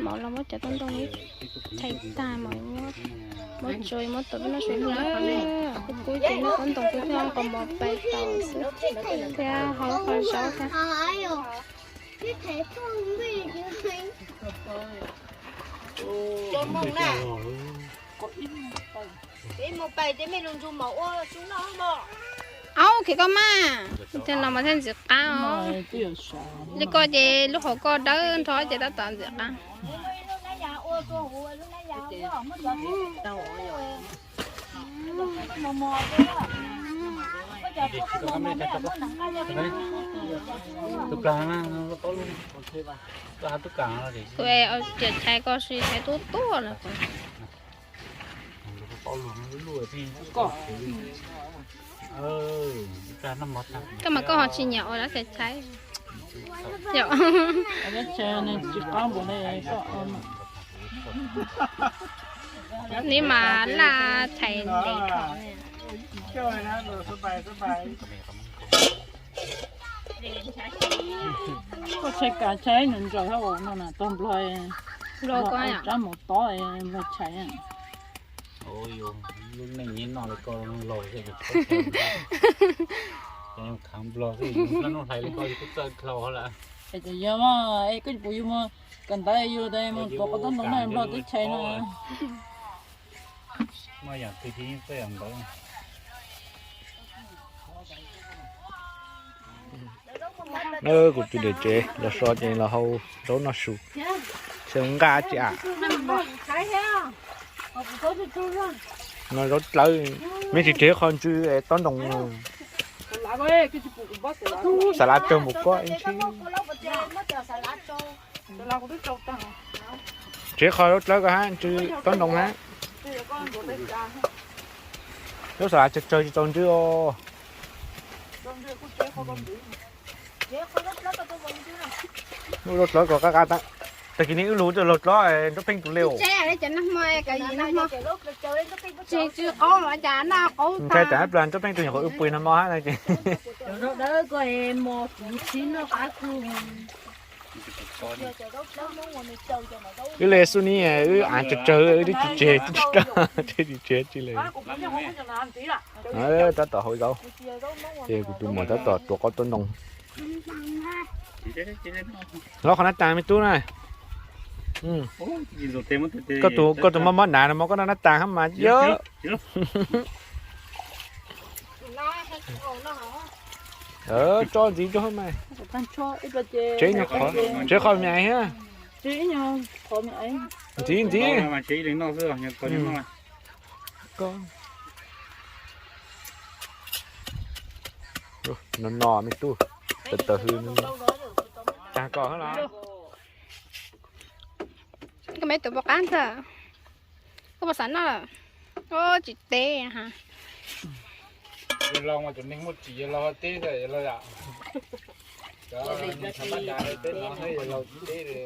Mov los muab cov toj ntoo thaiv tag mas muab, muab tsuav muab tau peb noj su na. Kuv kuj ces noj toj ntoo kuj thiaj nqa mov pais tau xwb, thiab hau qhov zaub thiab. Au, khev koj mas, thiaj los mas thiaj ntxim qab os. Li koj ces lub hauv koj dawb nrho ces tab tom ntxim qab. Kuv ua tiam chais koj si chais tuaj tuaj lawm. Koj mas koj ho tsis nyiam ua dab tiam chais. Neb mas laj chais ntev dhau. Koj tshais kav tshais nws ntsaws hauv no na, tog nplog, nplog ko tsab mus tob nplog tshais. Lub neej nyob no li koj laus thiab, khav nplog xwb, noj hlais li koj kuj txawj dlhau lawm. Es yog mas es koj puas yug mus kawm ntawv yug mus tuav qhov txob ntoo no nplog twb tshais no. Kuv tus niam tsev los so ces los hau zaub noj su, xyov nqa tsis am. No zaub dlawb, me ntsis tseg qho ntsw tob ntoo. Xav lav tsawg mus koj ntsis. Tseg qho zaub dlawb ko hab ntsw tob ntoo hab. Zaub xav lav tsawg tsawg tsis tau ntsw os. Lub zaub dlawb ko qab qab. Tag kis ne wb lug tuaj laug dlob nraub pheej tus le. Ntshai tas plas nraub pheej tus nyuam qhuav wb pw no mob hab no ces. Wb le xub nib wb av tsawg tsawg wb twb tsis tseg, twb tsis tseg tsi le. Tab tom hau zaub, ces kuv tus muam tab tom tuav qhov txob ntoo. Hlob qhov nab tas me tub na. Koj tus mob mob hnav no mas koj noj nab tas hab mas yog. Tso ntxiv rau hauv mas. Tseg qhov me aiv thiab. Ntxiv ntxiv. No no me tub, tawg tawg hws. Tag koj los. Koj me tus puas qab ntag? Koj puas xav noj? Tsis teb ha. Yawg laus mas cov neeg muaj tsim yawg laus teb ntag yawg laus yom. Cov neeg thaum mab das teb no yawg laus tsis teb li.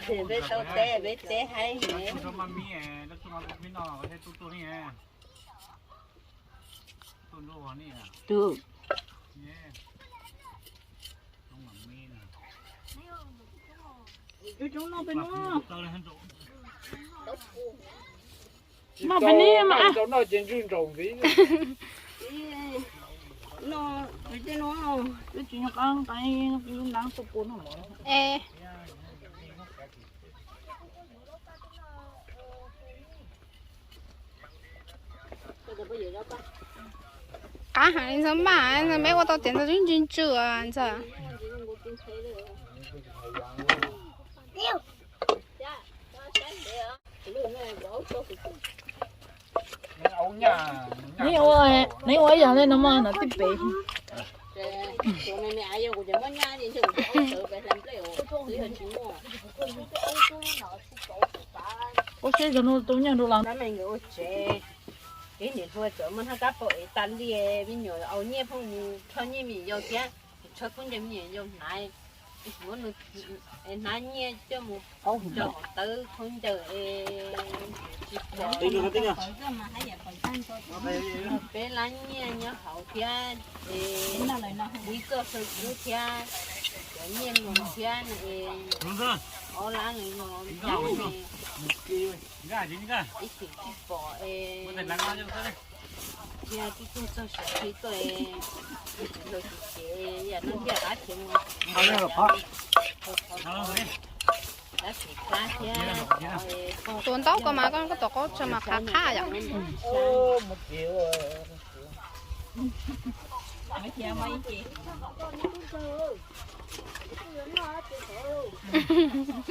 Peb tau teb peb teb haib. Noj peb nib mas. Noj ces ntswj ntsaum ntxiv. Noj peb teb no, twb tsis nyob qab nqaij, nab tuaj pua noj mov. Qab heev li ntxhais mas, ntxhais me ua tau tias ntxhais ntsis ntsis ntswj ntxhais. Neb ua, neb ua ib yam li no mas no tib pem. Ua seb zoo no tau nyaj dua los. Ib niam hluas txawm muaj hnab kab pau ev tas li, me nyuam au nyiaj phooj mus rho nyiaj me nyuam yau thiab, tsis tshawb khaub ncaws me nyuam yau hnav. Muab nws hnav nyiaj coj mus rau hauv tawb khaub ncaws es tsis pom. Peb lab nyiaj nyob hauv thiab es ib txoj saw kub thiab cov nyiaj luag thiab es ob lab nws yog ib xyem tsis pom es thiab tib tug txog siav khi tuaj es tsis laus tsis cev yam no thiaj qab khiav mus. Qab khiav qab thiab. Tus ntaub ko mas koj tuav qaub tsa mas qab qab yom.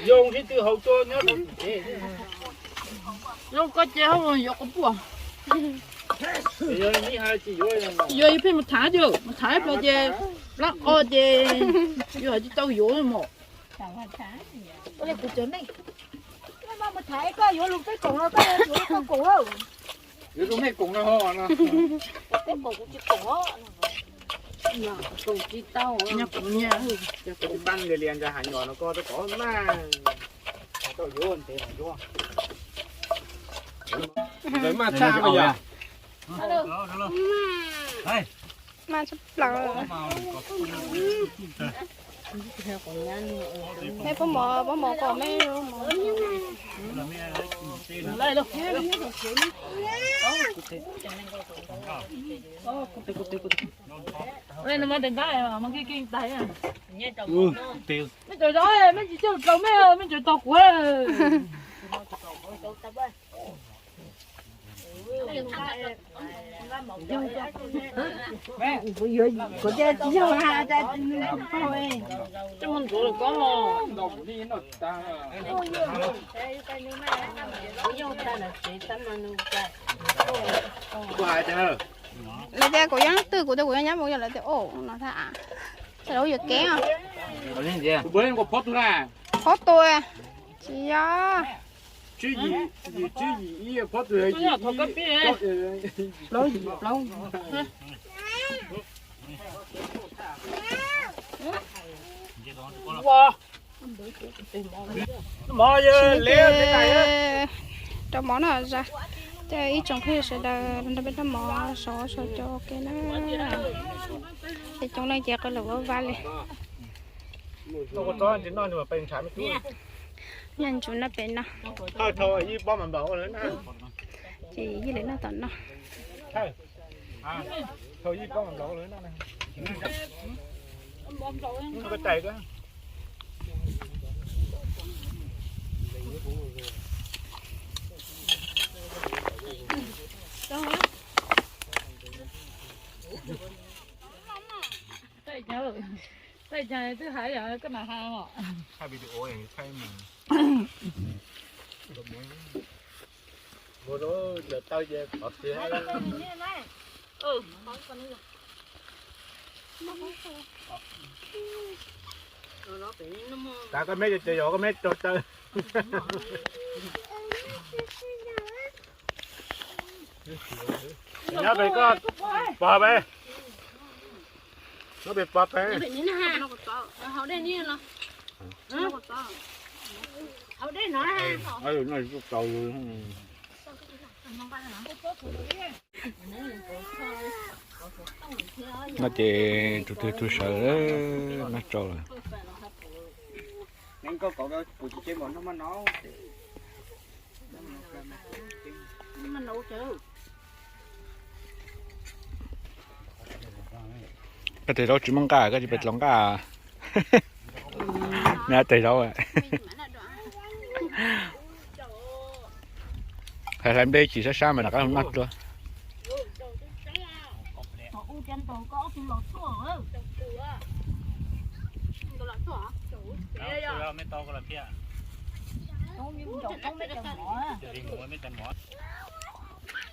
Zoo sib tw haus cua nyob rau tim tsev. Zoo koj ces hauj lwm yuav quas puaj. Yuav yuav pheej mus thav yom, mus thav ib pliag ces plab qo ces yuav tsis tau yuav mos. Kuv cov nej, mus thav koj yuav lus peb koom no, koj yuav lus koj koom. Yuav lus mej koom no ho no. Peb koom kuv tsis koom os. Koom tsis tau. Nyob koom nyiaj. Cov pab li li nra hav nyuam no koj twb kov mas. Tau yuav ntev mas yuav. Lawv maj tshaj mas yom. Maj tshaj plaws. Mej pab mov, pab mov kom mej. Mej tsis tau tau kuv. Kuv tias tsis yog ha, coj mus ntxuav lawm koj. Lawv tias kuv yeej twj, kuv tias kuv yeej nyab mus, yog lawv tias o no thiab. Ces lawv yuav kev os. Phob tus, tsis yog. Tsib yim ib, phob tus yim ib. Plaub yim plaub. Rau mov no, ib tsoom phooj ywg sawv daws nrog peb noj mov sov sov cov ua ke na. Ces coob leej ces qw lawm ua vaj li. Nyaj ntsuv noj pem no. Ces yij lawv noj tom no. Thaij video thaij mas. Mus rau cov taw ces qhov twg. Kav koj meb ces yog koj meb rau taw. Nyob pem koj pog pem. Nyob pem pog pem. No ces tus twg tus sawv noj tsau lawm. Koj tes zaub tsis muaj nqaj, koj tsis pes tlos nqaj. Me tes zaub. Hais hlais nplej chim sab sab mas rov qab noj dua.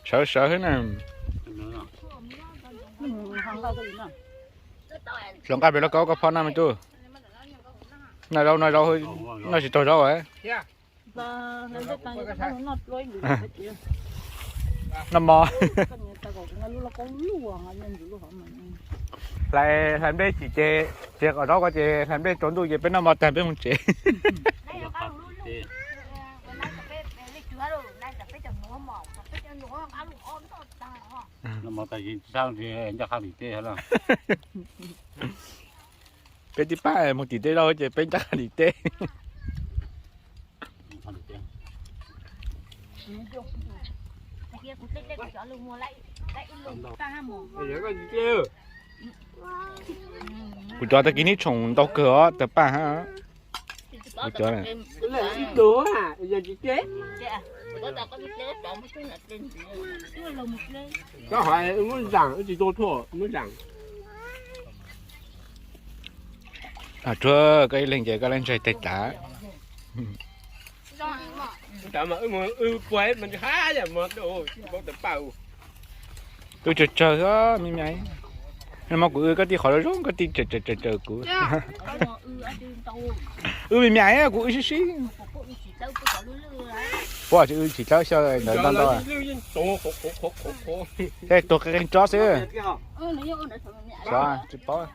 Sawv sawv xwb na. Hluas nqaij pem lauj kaub koj phob noj me tub. Noj zaub noj zaub, noj tsis tau zaub. Noj mov. Hlais, hlais nplej tsis ces, ces kom zaub ko ces hlais nplej tsaus ntuj ces peb noj mov tag peb mus tsev. Peb tib pab mus tim tej zaub ces peb ncaj qha tim teb. Kuv cov tag kis neb tshoom ntau kawg os, tawg paj hab. Kuv cov Tsuav koj ib leeg ces koj lab ntsaig tag tav. Wb tsawg tsawg xwb me me. Mas kuv wb koj tij qhov zoo zoo koj tij tsawm tsawm tsawm tsawm kuv. Wb me me kuv wb sib sib. Puab tsis wb tsis dlawb xyaw ntawd ntau ntau. Tej tuag qe qe tsob xwb. Xyov tsis paub.